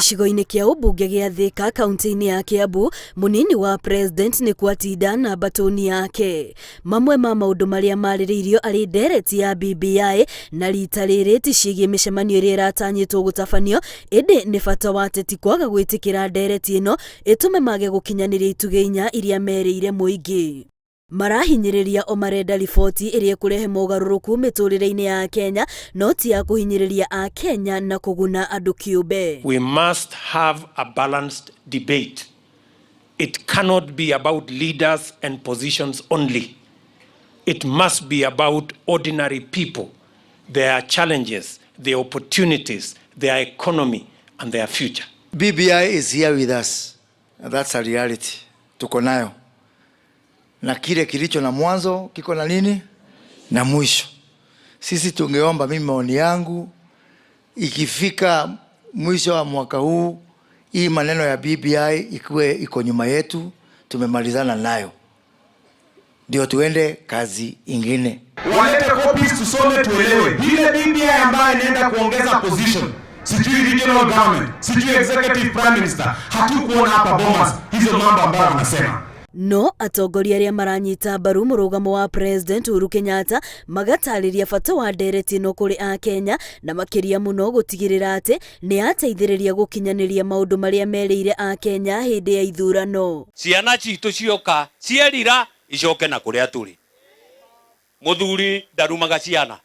Gĩcigo-inĩ kĩa ũmbunge gĩa Thĩka kauntĩ-inĩ ya Kĩambu, mũnini wa president nĩ kwatinda na mbatũni yake. Mamwe ma maũndũ marĩa marĩrĩirio arĩ ndereti ya BBI na rita rĩrĩ ti ciĩgiĩ mĩcemanio ĩrĩa ĩratanyĩtwo gũtabanio, ĩndĩ nĩ bata wa ateti kwaga gwĩtĩkĩra ndereti ĩno ĩtũme mage gũkinyanĩria itugĩ inya iria merĩire mũingĩ. Marahinyĩrĩria o marenda riboti ĩrĩa ĩkũrehe mogarũrũku mĩtũrĩre-inĩ ya Akenya no ti ya kũhinyĩrĩria Akenya na kũguna andũ kĩũmbe. We must have a balanced debate. It cannot be about leaders and positions only. It must be about ordinary people, their challenges, their opportunities, their economy and their future. BBI is here with us. That's a reality. Tuko nayo. Na kile kilicho na mwanzo kiko na nini? Na mwisho. Sisi tungeomba, mimi maoni yangu, ikifika mwisho wa mwaka huu, hii maneno ya BBI ikuwe iko nyuma yetu, tumemalizana nayo, ndio tuende kazi ingine. Walete copies tusome tuelewe. Ile BBI ambayo inaenda kuongeza position, sijui regional government, sijui executive prime minister, hatukuona hapa Bomas hizo mambo ambayo wanasema. No atongoria arĩa maranyita mbaru mũrũgamo wa President Uhuru Kenyatta magatarĩria bata wa ndereti ĩno kũrĩ Akenya na makĩria mũno gũtigĩrĩra atĩ nĩ yateithĩrĩria gũkinyanĩria maũndũ marĩa merĩire Akenya hĩndĩ ya ithurano. Ciana citũ cioka cierira icoke na kũrĩa tũrĩ. Mũthuri ndarumaga ciana,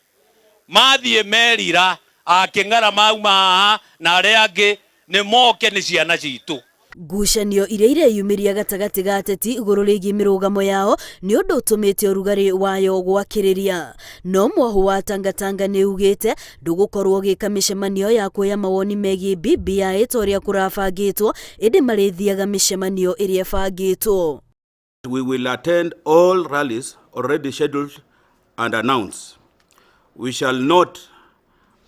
mathiĩ merira akĩng'ara mauma haha na arĩa angĩ nĩ moke nĩ ciana citũ. Ngucanio iria ireyumĩria gatagatĩ ga ateti igũrũ rĩgiĩ mĩrũgamo yao nĩ ũndũ ũtũmĩte ũrugarĩ wayo gwakĩrĩria. No mwahũ wa Tangatanga nĩ ugĩte ndũgũkorwo ũgĩka mĩcemanio ya kuoya mawoni megiĩ BBI ta ũrĩa kũrabangĩtwo, ĩndĩ marĩthiaga mĩcemanio ĩrĩa ĩbangĩtwo. We will attend all rallies already scheduled and announced. We shall not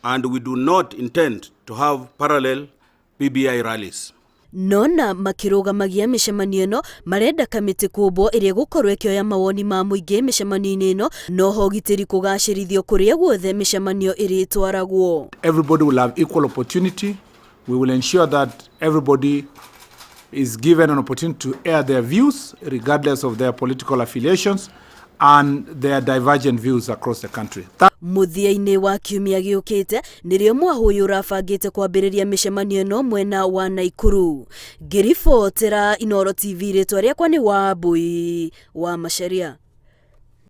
and we do not intend to have parallel BBI rallies. Nona makĩrũgamagia mĩcemanio ĩno marenda kamĩtĩ kũmbwo ĩrĩa ĩgũkorwo ĩkĩoya mawoni ma mũingĩ mĩcemanio-inĩ ĩno, noho ũgitĩri kũgacĩrithio kũrĩa guothe mĩcemanio ĩrĩtwaragwo. Everybody will have equal opportunity. We will ensure that everybody is given an opportunity to air their views regardless of their political affiliations and their divergent views across the country. Mũthia-inĩ wa kiumia gĩũkĩte nĩrĩo mwahũ ũyũ ũrabangĩte kwambĩrĩria mĩcemanio ĩno mwena wa Naikuru. Ngĩribotera Inooro TV, rĩtwa rĩakwa nĩ Wambui wa Macharia.